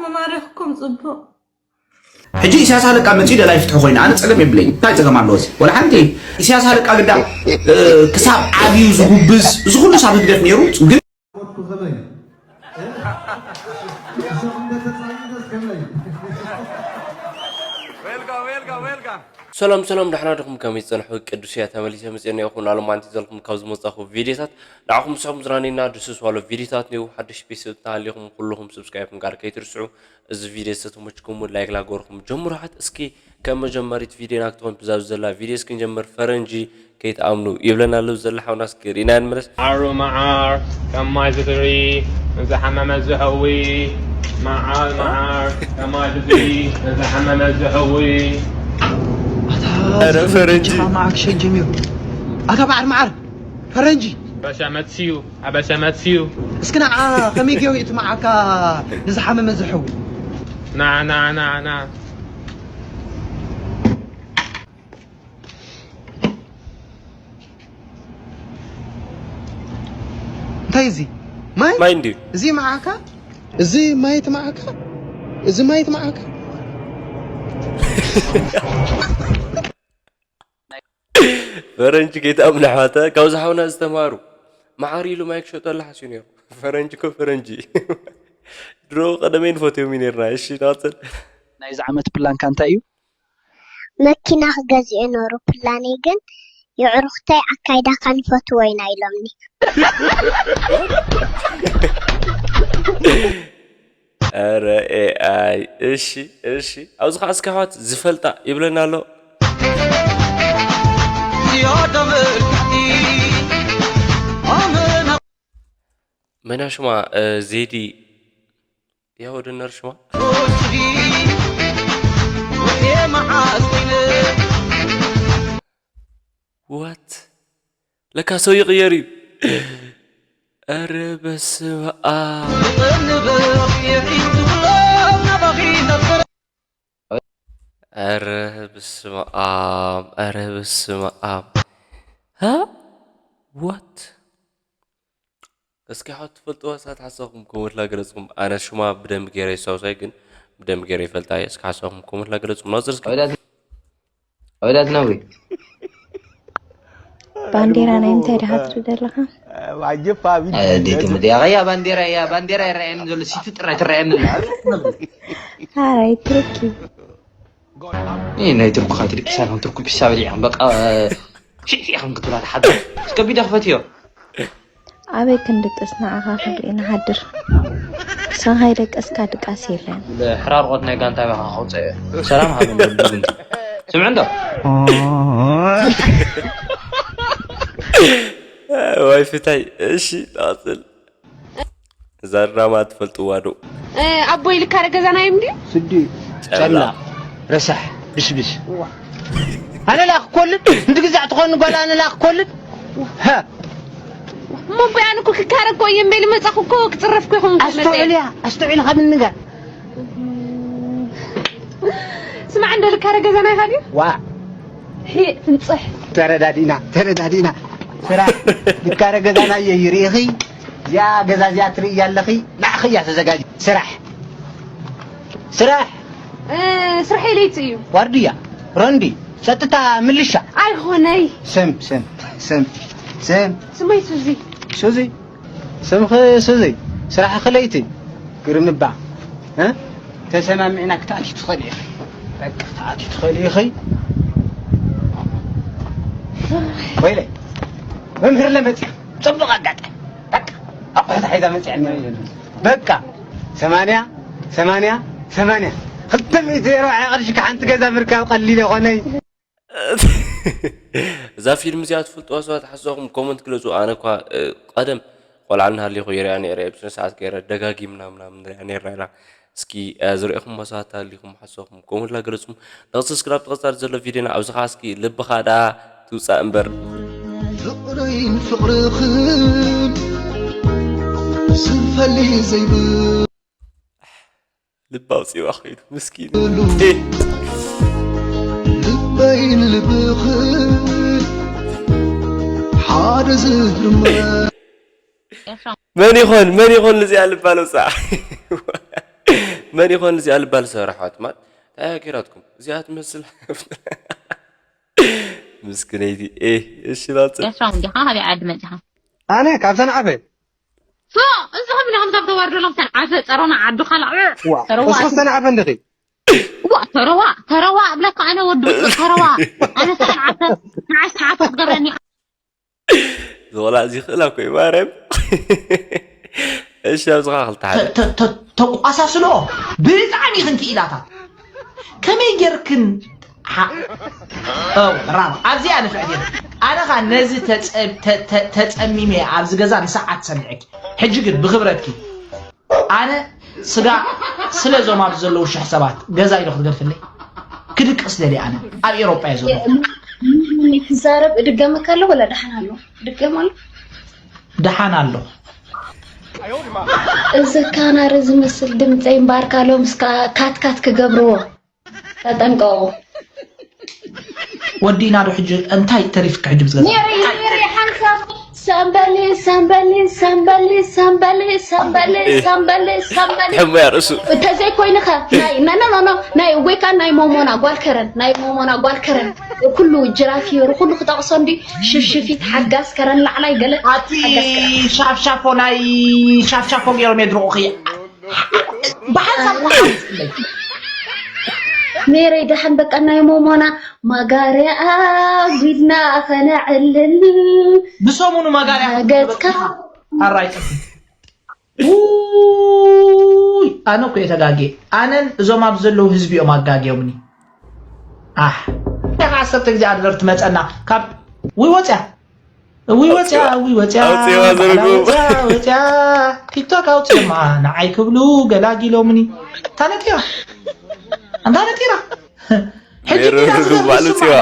ተማሪኽኩም ጽቡቕ። ሕጂ ኢሳያስ ኣለቃ መጺኡ ደላይ ፍትሒ ኮይኑ ኣነ ጸገም የብለይ። እንታይ ጸገም ኣለዎ እዚ? ወላ ሓንቲ። ኢሳያስ ኣለቃ ግዳ ክሳብ ዓብዩ ዝጉብዝ እዚ ኩሉ ሳብ ህግደፍ ነይሩ ግን ሰላም ሰላም፣ ዳሕና ድኹም ከመይ ጸንሑ? ቅዱስ እያ ተመሊሰ መጽኤ ነኹም። ናሎም ኣንቲ ዘልኩም ካብ ዝመጻኹ ቪዲዮታት ንዓኹም ስሕኩም ዝራኒና ድስስ ዋሎ ቪዲዮታት ነው። ሓድሽ ቤተሰብ ተሃሊኹም ኩልኹም ሰብስክራይብ ምግባር ከይትርስዑ። እዚ ቪድዮ ዝተመችኩም ላይክ ላገርኩም ጀምሩ። ሓት እስኪ ከም መጀመሪት ቪድዮና ክትኾን ብዛብ ዘላ ቪድዮ እስኪ ንጀምር። ፈረንጂ ከይትኣምኑ ይብለና ኣሎ ዘላ ሓውና እስኪ ርኢና ንመለስ። ዓሩ መዓር ከማይ ዝድሪ ንዝሓመመ ዝሕዊ መዓር መዓር ከማይ ዝድሪ ንዝሓመመ ዝሕዊ ኧረ ፈረንጂ ማዓክ ሸጀሚሩ ኣታ መዓር መዓር ፈረንጂ በሸመት ሲዩ ኣበሸመት ሲዩ እስኪ ንዓ ከመይ ገይሩ እቲ መዓካ ንዝሓመመ ዝሕዊ ና ና ና ና እንታይ እዚ ማይ ማይ እንድዩ እዚ መዓካ እዚ ማይ እቲ መዓካ እዚ ማይ እቲ መዓካ ፈረንጂ ከይትኣምኑ ኣሕዋተ ካብዚ ሓውና ዝተማሩ መዓር ኢሉ ማይ ክሸጠሉ ሓስዩ ነይሩ። ፈረንጂ እኮ ፈረንጂ ድሮ ቀደመይ ንፈትዮም ነርና። እሺ ናፅል ናይዚ ዓመት ፕላንካ እንታይ እዩ? መኪና ክገዝእ ነሩ ፕላነይ ግን የዕሩኽተይ ኣካይዳኻን ይፈትዎ ኢና ኢሎምኒ። ኧረ ኤኣይ እሺ እሺ ኣብዚ ከዓ እስኪ ኣሕዋት ዝፈልጣ ይብለና ኣሎ። መን ሽማ ዜዲ ያው ድነር ሽማ what ለካ ሰው ይቕየር እዩ። ኧረ በስመ ኣብ ኧረ በስመ ኣብ ኧረ በስመ ኣብ ሃ what እስኪ ሓው ትፈልጥዋ ሳት ሓሳኹም ኮመንት ላገለጽኩም ኣነ ሽማ ብደንብ ገይረ ይሳውሳይ ግን ብደንብ ገይረ ይፈልጣ እየ እስኪ ሓሳኹም ኮመንት ላገለጽኩም ናጽር እስኪ ኣወዳት ነዊ ባንዴራ ናይ ምንታይ ድኻ ትርኢ ዘለኻ? ኣጀፋ ቢል ዴት ምድያ ያ ባንዴራ ያ ባንዴራ ይረኣየኒ ዘሎ ሲቲ ጥራይ ትረኣየኒ ኣላ ኣራይ ትርኪ ይህ ናይ ትርኩ ካትሊክ ሳይሆን ትርኩ ፒሳ በሊዖም በቃ ሽዕ ሽዕ ከም ክትብላ ተሓደ እስከ ቢዳ ክፈትዮ ኣበይ ክንድቅስ ንዓኻ ክንርኢ ንሓድር። ንስኻ ከይደቀስካ ድቃስ የለን። ሕራርቆት ናይ ጋንታ ባኻ ከውፀ እየ ሰላም ሃበ ብጉንቲ ስምዕ እንዶ ዋይ ፍታይ እሺ ጣፅል እዛ ድራማ ትፈልጥዋ ዶ ኣቦይ ልካረ ገዛና እዮም ድዩ ስዲ ጨላ ረሳሕ ብስብስ ኣነላ ክኮልድ እንድግዛዕ ትኾኒ ጓል ኣነላ ክኮልድ እሞ ኣቦይ ኣነ እኮ ክካረ እኮ እየ እምበይ ልመጻኹ እኮ ክጽረፍ እኮ ይኸውን ኣስተውዕልያ ኣስተውዕሊ ካብ ንገር ስማዕ እንዶ ልካረ ገዛና ኢኻ ድዩ ዋ ፍንጽሕ ተረዳዲና ተረዳዲና ስራሕ ልካረ ገዛና እየ ይርኢኺ እዚኣ ገዛ እዚኣ ትርእያ ኣለኺ ንዓኺ እያ ተዘጋጅ ስራሕ ስራሕ ስርሐይ ለይቲ እዩ ዋርድያ ሮንዲ ጸጥታ ምልሻ ኣይኾነይ ስም ስም ስም ስም ስመይ ሱዚ ሱዚ ስምኺ ሱዚ ስራሕኺ ለይቲ ግርምባ እ ተሰማሚዕና ክትኣትዩ ትኽእሊ ኢኺ በቃ ክትኣትዩ ትኽእሊ ኢኺ ወይለይ መምህር ለመፅእ ፅቡቕ ኣጋጣሚ በቃ ኣቑሑት ሓይዛ መፅያ በቃ ሰማንያ ሰማንያ ሰማንያ ክልተ ሚእቲ ዜሮ ቅርሺ ሓንቲ ገዛ ምርካብ ቀሊል የኾነይ እዛ ፊልም እዚኣ ትፈልጥዋ ሰባት ሓሳኹም ኮመንት ግለፁ ኣነ እኳ ቀደም ቆልዓ እናሃለኹ የሪኣ ነይረ ብስነ ስርዓት ገይረ ደጋጊምና ምናምን ንሪኣ ነይርና ኢና እስኪ ዝሪእኹም ሰባት ሃሊኹም ሓሳኹም ኮመንት ላ ገለፁም ነቕስስክራብ ተቐፃሊ ዘሎ ቪድዮና ኣብዚ ከዓ እስኪ ልብኻ ደኣ ትውፃእ እምበር ፍቕረይን ፍቕርኽን ስንፈሊ ዘይብል ልቢ ኣውፂዋ ከይዱ ምስኪን ልበይን ልብኽን ሓደ ዝህርመ መን ይኾን መን ይኾን እዚኣ ልባ ለውፃ መን ይኾን እዚኣ ልባል ሰበራ ኣሕዋት? ማት እንታይ እያ ገይራትኩም? እዚኣ ትመስል ምስክነይቲ። ኤ፣ እሺ፣ ናጽል። ኤርትራዊ እንዲኻ? ካበይ ዓዲ መጺኻ? ኣነ ካብ ሰንዓፈ። ፎ፣ እዚ ኸም ኢልኩም ካብ ተዋርዶ ሎም ሰንዓፈ፣ ጸሮና ዓዱ ካልዕ። ዋ፣ ተረዋ። እስኹ ሰንዓፈ እንዲኺ? ዋ፣ ተረዋ፣ ተረዋ እብለካ ኣነ ወዲ ተረዋ። ኣነ ሰንዓፈ፣ ንዓይ ሰንዓፈ ክትገብረኒ። ዝቆልዓ እዚ ይኽእል ኣኮ እዩ፣ ማርያም። እሺ፣ ኣብዚ ኸዓ ክልተ ሓደ። ተ-፣ ተ-፣ ተ-፣ ተቋሳስሎ ብጣዕሚ ኢኽን ክኢላታት። ከመይ ጌርክን ሓ-፣ ኦ፣ ራም፣ ኣብዚኣ ንፍዕቲ። ኣነ ኸዓ ነዚ ተጸ-፣ ተ-፣ ተ-፣ ተጸሚመ ኣብዚ ገዛ ንሰዓት ሰሚዐኪ። ሕጂ ግን ብኽብረትኪ ኣነ ስጋ ስለ እዞም ኣብዚ ዘለዉ ሽሕ ሰባት ገዛ ኢሉ ክትገድፍለይ? ክድቅስ ደልየ ኣነ። ኣብ ኤውሮጳ እየ ዘለኹ። ምን ትዛረብ? እድገመካ ኣሎ ወላ ደሓን ኣሎ? ድገም ኣሎ? ደሓን ኣሎ። እዚ ካናሪ ዝመስል ድምፀይ እምበኣርካ ሎምስ ከኣ ካትካት ክገብርዎ። ተጠንቀቑ። ወዲእና ዶ ሕጂ? እንታይ ተሪፍካ ሕጂ ምስ ገዛ? ሜሪ፣ ሜሪ፣ ሓንሳብ ሰምበሊ፣ ሰምበሊ፣ ሰምበሊ፣ ሰምበሊ፣ ሰምበሊ፣ ሰምበሊ፣ ሰምበሊ። ሕሙያ ርእሱ። እንተዘይኮይኑ ኸ ናይ፣ ና፣ ና፣ ና፣ ና፣ ናይ፣ ወይ ከዓ ናይ ሞሞና ጓል ከረን፣ ናይ ሞሞና ጓል ከረን። ኩሉ ጅራፍ ይሩ፣ ኩሉ ክጠቕሶ እንዲ ሽፍሽፊት፣ ሓጋዝ ከረን፣ ላዕላይ ገለ፣ ኣቲ ሓጋዝ ከረን። ሻፍሻፎ፣ ናይ ሻፍሻፎ ገይሮም የድርቑኺ። ብሓንሳብ ሜረይ ደሓን በቃ ናይ ሞሞና ማጋርያ ጉድና ኸነዕልል ብሰሙኑ ማጋርያ ገጽካ ኣራይ ጽፊ። ውይ፣ ኣነ እኮ እየ ተጋግየ። ኣነን እዞም ኣብ ዘለዉ ህዝቢ እዮም ኣጋግዮምኒ። ኣሕ። ኢኻ ዓሰርተ ግዜ ኣድቨርት መጸና። ካብ፣ ውይ፣ ወጽያ። እዊ ወጽያ፣ እዊ ወጽያ፣ ኣውጽዋ ዘርጉ። ወጽያ፣ ወጽያ። ቲክቶክ ኣውጽዮማ፣ ንዓይ ክብሉ ገላጊሎምኒ። እንታ ነጢራ? እንታ ነጢራ? ሕጂ ሜሮን ዲና ርጉም ዝገርም ባዕሉ ስማዕና። ጽዋ።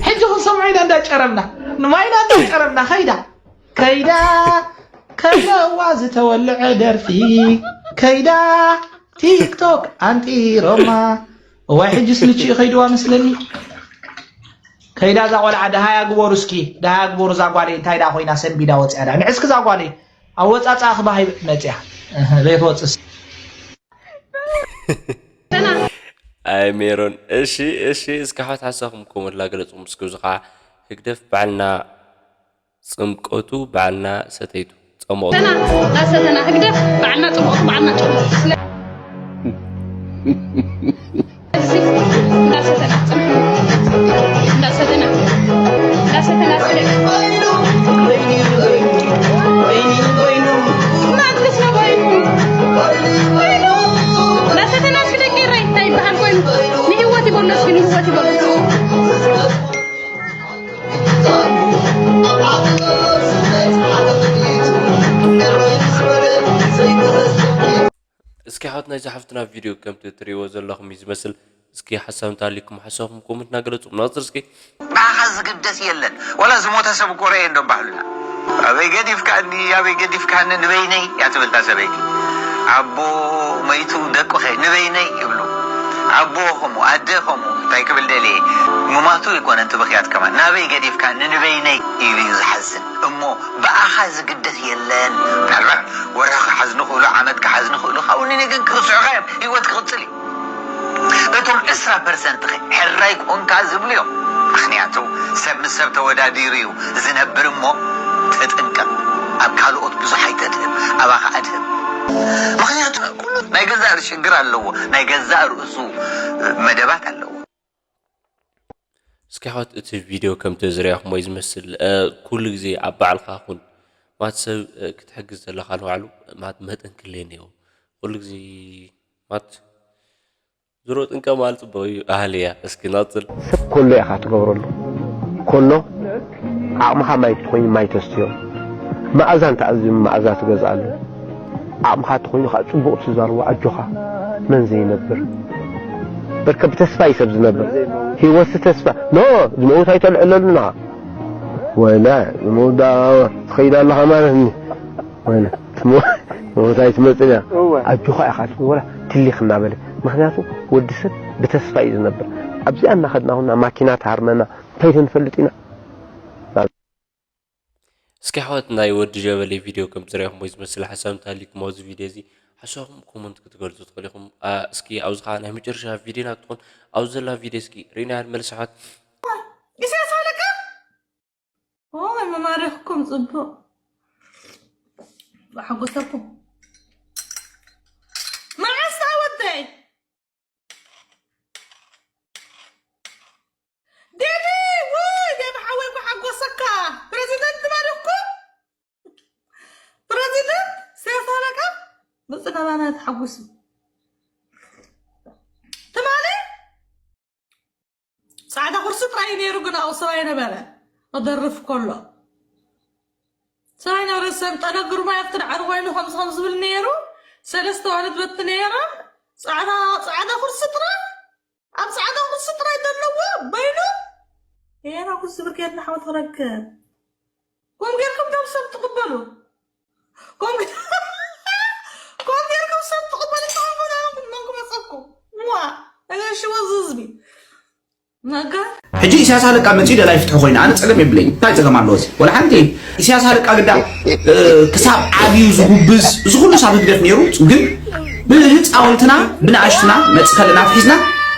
ሕጂ ክንሰምዖ ኢና እንዳጨረምና። ንማይና እንዳጨረምና፣ ከይዳ። ከይዳ፣ ከለዋ ዝተወልዐ ደርፊ። ከይዳ፣ ቲክቶክ ኣንጢሮማ። እዋይ፣ ሕጂ ስልቺ ከይድዋ መስለኒ። ከይዳ እዛ ቆልዓ ደሃያ ግበሩ እስኪ፣ ደሃያ ግበሩ እዛ ጓለይ እንታይ ደኣ ኮይና ሰንቢዳ ወጽያ ደኣ። ንዕስኪ እዛ ጓለይ ኣወጻጽኣ ክባህ መጽያ። እህ፣ ዘይትወጽስ። ኣይ ሜሮን፣ እሺ፣ እሺ፣ እስኪ ሓት ሓሳኹም ኮመንት ላገለጽኩም እስኪ። እዚ ኸዓ ህግደፍ ባዕልና ጽምቀቱ ባዕልና ሰተይቱ ጸመቑ። ሰተና፣ እንዳሰተና ህግደፍ ባዕልና ጽምቀቱ ባዕልና ጨምቁ። ስለዚ እንዳሰተና ጽምቁ። እንዳሰተና፣ እንዳሰተና ስለ። ማግለስ ነው ወይኑ። እንዳሰተና ስለ ጌራ ይታይ በሃል ኮይኑ። ንህይወት ይበሎ እስኪ፣ ንህይወት ይበሎ። እስኪ ሓወት ናይዛ ሓፍትና ቪድዮ ከምቲ እትሪእዎ ዘለኹም እዩ ዝመስል። እስኪ ሓሳብ እንተሃልዩኩም ሓሳብኩም ኮመንት እናገለጹ ንቐጽል እስኪ። ብኣኻ ዝግደስ የለን። ወላ ዝሞተ ሰብ እኮ ርኤ እንዶ ባህሉና። ኣበይ ገዲፍካኒ፣ ኣበይ ገዲፍካኒ ንበይነይ እያ ትብል እታ ሰበይቲ። ኣቦ መይቱ ደቁኸ ንበይነይ ይብሉ። ኣቦ ከምኡ፣ ኣደ ከምኡ፣ እንታይ ክብል ደልየ? ምማቱ ኣይኮነን እቲ ብኽያት ከማን። ናበይ ገዲፍካኒ ንበይነይ ኢሉ እዩ ዝሓዝን። እሞ ብኣኻ ዝግደስ የለን። ምናልባት ወርሒ ክሓዝኑ ክእሉ፣ ዓመት ክሓዝኑ ክእሉ፣ ካብኡ ንነገን ክርስዑኻ እዮም። ህይወት ክቕጽል እዩ። እቶም ዕስራ ፐርሰንት ኸ ሕራይ ኮንካ ዝብሉ እዮም። ምኽንያቱ ሰብ ምስ ሰብ ተወዳዲሩ እዩ ዝነብር እሞ ተጠንቀቕ። ኣብ ካልኦት ብዙሕ ኣይተድህብ፣ ኣባኻ ኣድህብ። ምኽንያቱ ኩሉ ናይ ገዛእ ርእሱ ሽግር ኣለዎ፣ ናይ ገዛእ ርእሱ መደባት ኣለዎ። እስኪ ኣሕዋት እቲ ቪድዮ ከምቲ ዝረኣኹሞ እዩ ዝመስል። እ፣ ኩሉ ግዜ ኣብ ባዕልኻ ኩን። ማለት ሰብ፣ እ፣ ክትሕግዝ ዘለኻ ንባዕሉ ማለት መጠን ክልየኒ እዮ። ኩሉ ግዜ ማለት ዝሮ ጥንቀ ማለት ጽቡቕ እዩ። ኣህልያ፣ እስኪ ናጽል። ሰብ ኮሎ ኢኻ ትገብረሉ። ኮሎ ዓቕምኻ ማይ ትኾይኑ ማይ ተስትዮ። መኣዛ እንተኣዝዩ መኣዛ ትገዝኣሉ። ዓቕምኻ ተኾይኑ ኸዓ ጽቡቕ ትዛረቦ ኣጆኻ። መን ዘይነብር? በርከ ብተስፋ እዩ ሰብ ዝነብር። ህይወትሲ ተስፋ። ኖ፣ ዝመውት ኣይተልዕለሉ ንዓ። ወላ፣ ዝመውት ደኣ ትኸይድ ኣለኻ ማለት እኒ። ወላ፣ ትሞ-፣ ሞት ኣይትመጽእን እያ። እወ። ኣጆኻ ኢኻ ትብል፣ ወላ ትሊኽ እናበለ። ምኽንያቱ ወዲ ሰብ ብተስፋ እዩ ዝነብር። ኣብዚኣ እናኸድና ሁና ማኪና ትሃርመና፣ እንታይ ዶ ንፈልጥ ኢና? እስኪ ኣሕዋት ናይ ወዲ ጀበሊ ቪድዮ ከም ዝረኣኹሞ ዝመስል ሓሳብ እንተሃልዩኩም ኣብዚ ቪድዮ እዚ ሓሳብኩም ኮመንት ክትገልጹ ትኽእሉ ኢኹም። አ፣ እስኪ ኣብዚ ኸዓ ናይ መጨረሻ ቪድዮና ክትኾን ኣብዚ ዘላ ቪድዮ እስኪ ርኢናያ ንመለስ ኣሕዋት። ኢሳያስ ኣለካ? ኦይ፣ መማሪኽኩም ጽቡቕ። ብሓጎሰኩም። መዓስ ወደይ? ዴቪ፣ ውይ፣ ዴቪ ሓወይ፣ ብሓጎሰካ። ፕረዚደንት ተማሪኽኩም? ፕረዚደንት ኢሳያስ ኣለካ? መጽእ ናባና ተሓጉሱ። ትማሊ ጻዕዳ ኩርሲ ጥራይ እዩ ነይሩ፣ ግን ኣብኡ ሰብ ኣይነበረ። ክደርፍ ከሎ ሰብ ኣይነበረ። ሰልጠነ ግርማይ ኣብቲ ዳዕሮ ኮይኑ ከምዚ ከም ዝብል ነይሩ። ሰለስተ ዋልት በቲ ነይሮም። ጻዕዳ፣ ጻዕዳ ኩርሲ ጥራይ፣ ኣብ ጻዕዳ ኩርሲ ጥራይ ዘለዎ በይኑ። የና ኩርሲ ብርጌድ ንሓወት ክረክብ። ከምኡ ጌርኩም ዶ ሰብ ትቕበሉ? ከምኡ፣ ከምኡ ጌርኩም ሰብ ትቕበሉ? ተቐበሉ፣ መን ክመጸኩም? ዋ፣ ተገሽዎ እዚ ህዝቢ። ነገ ሕጂ ኢሳያስ ኣለቃ መጺኡ ደላይ ፍትሒ ኮይኑ፣ ኣነ ጸገም የብለይን። እንታይ ጸገም ኣለዎ እዚ? ወላ ሓንቲ። ኢሳያስ ኣለቃ ግዳ፣ እ፣ ክሳብ ዓብዩ ዝጉብዝ፣ እዚ ኩሉ ሳብ ህግደፍ ነይሩ፣ ግን ብህፃውንትና፣ ብንኣሽትና፣ መጽእ ከለና ኣትሒዝና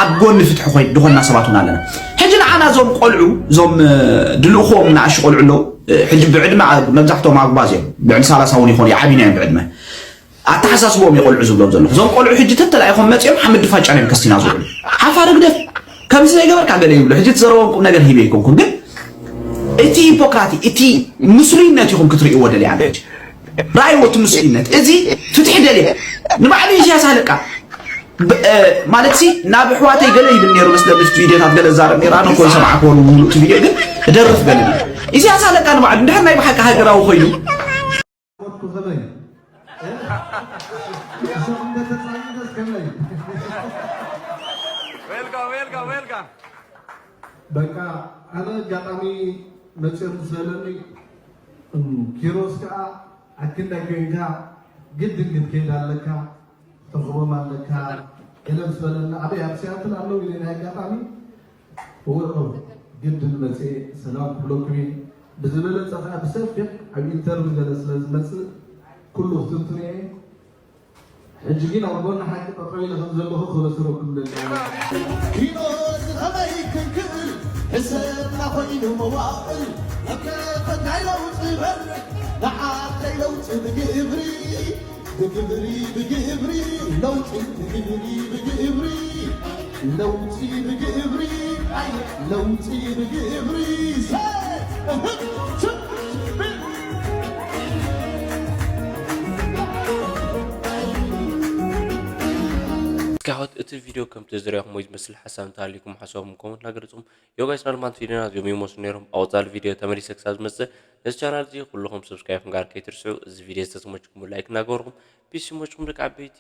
ኣብ ጎኒ ፍትሒ ኮይ-፣ ዝኾንና ሰባት እውን ኣለና። ሕጂ ንዓና እዞም ቆልዑ፣ እዞም፣ እ፣ ድልእኽዎም ንኣሽቱ ቆልዑ ኣለዉ። እ፣ ሕጂ ብዕድመ ኣ-፣ መብዛሕትኦም ኣጉባዝ እዮም። ልዕሊ ሰላሳ እውን ይኾኑ፣ ይዓብዩና እዮም ብዕድመ። ኣተሓሳስቦም እዩ ቆልዑ ዝብሎም ዘለኹ። እዞም ቆልዑ ሕጂ ተተላኢኾም መጺኦም ሓመድ ድፋጫ እዮም ከስቲና ዝውዕሉ። ሓፋር ህግደፍ ከምዚ ዘይገበርካ ገለ ይብሉ። ሕጂ እቲ ዘረቦም ቁም ነገር ሂበ ኣይኮንኩን፣ ግን እቲ ሂፖክራቲ፣ እቲ ምስሉይነት ኢኹም ክትርእይዎ ደልያ። ሕጂ ረኣይዎ እቲ ምስሉይነት። እዚ ፍትሒ ደልየ። ንባዕሉ ኢሳያስ ኣለቃ ብ-፣ እ፣ ማለት ሲ ናብ ኣሕዋተይ ገለ ይብል ነይሩ መስለኒ፣ ኣብቲ ቪድዮታት ገለ ዛረብ ነይሩ። ኣነ እኮ ዝሰማዕክዎ ሙሉእ እቲ ቪድዮ ግን እደርፍ ገለ ነይሩ። ኢሳያስ ኣለቃ ንባዕሉ እንድሕር ናይ ብሓቂ ሃገራዊ ኮይኑ ሞትኩ ከመይ? እ? እዞም እንደ ተጻሚደስ ከመይ? ዌልካም፣ ዌልካም፣ ዌልካም። በቃ ኣነ ኣጋጣሚ መጽኦም ምስ በለኒ፣ እም፣ ኪሮስ ከኣ ኣክንዳይ ኮይንካ ግድን ክትከይድ ኣለካ፣ ትረኽቦም ኣለካ፣ ገለ ምስ በለኒ፣ ኣበይ ኣብ ሲያትል ኣለዉ ኢለ ናይ ኣጋጣሚ፣ እወ፣ እወ፣ ግድን መጽኤ ሰላም ክብለኩም እየ። ብዝበለጸ ከኣ ብሰፊሕ ኣብ ኢንተርቪው ገለ ስለ ዝመጽእ ኩሉ ክትንትኖ እየ። ሕጂ ግን ኣብ ጎኒ ሓቂ ጠጠው ኢለ ከም ዘለኹ ክበስረኩም ደሊ። ኪኖ እዚ ኸመይ ክንክእል? ሕሰብና ኾይኑ መዋእል። ኣብ ከፈታይ ለውጢ በርቅ። ንዓተይ ለውጢ ብግብሪ፣ ብግብሪ፣ ብግብሪ። ለውጢ ብግብሪ፣ ብግብሪ። ለውጢ ብግብሪ፣ ኣይ፣ ለውጢ ብግብሪ። ሰ-፣ እህ፣ ስ-፣ ብ-፣ እስኪ ኣሕዋት፣ እቲ ቪድዮ ከምቲ ዝረኣኹሞ ዝመስል ሓሳብ እንተሃልዩኩም ሓሳብኩም ኮመንት እናገለጽኩም፣ ዮ ጋይስ፣ ናልማንት ቪድዮና እዚኦም ይመስሉ ነይሮም። ኣብ ቀጻሊ ቪድዮ ተመሊሰ ክሳብ ዝመጽእ፣ ነዚ ቻናል እዚ ኩልኹም ሰብስክራይብ ምግባር ከይትርስዑ። እዚ ቪድዮ ዝተመችኩም ላይክ እናገበርኩም፣ ፒስ ይመችኩም ደቂ ዓበይቲ።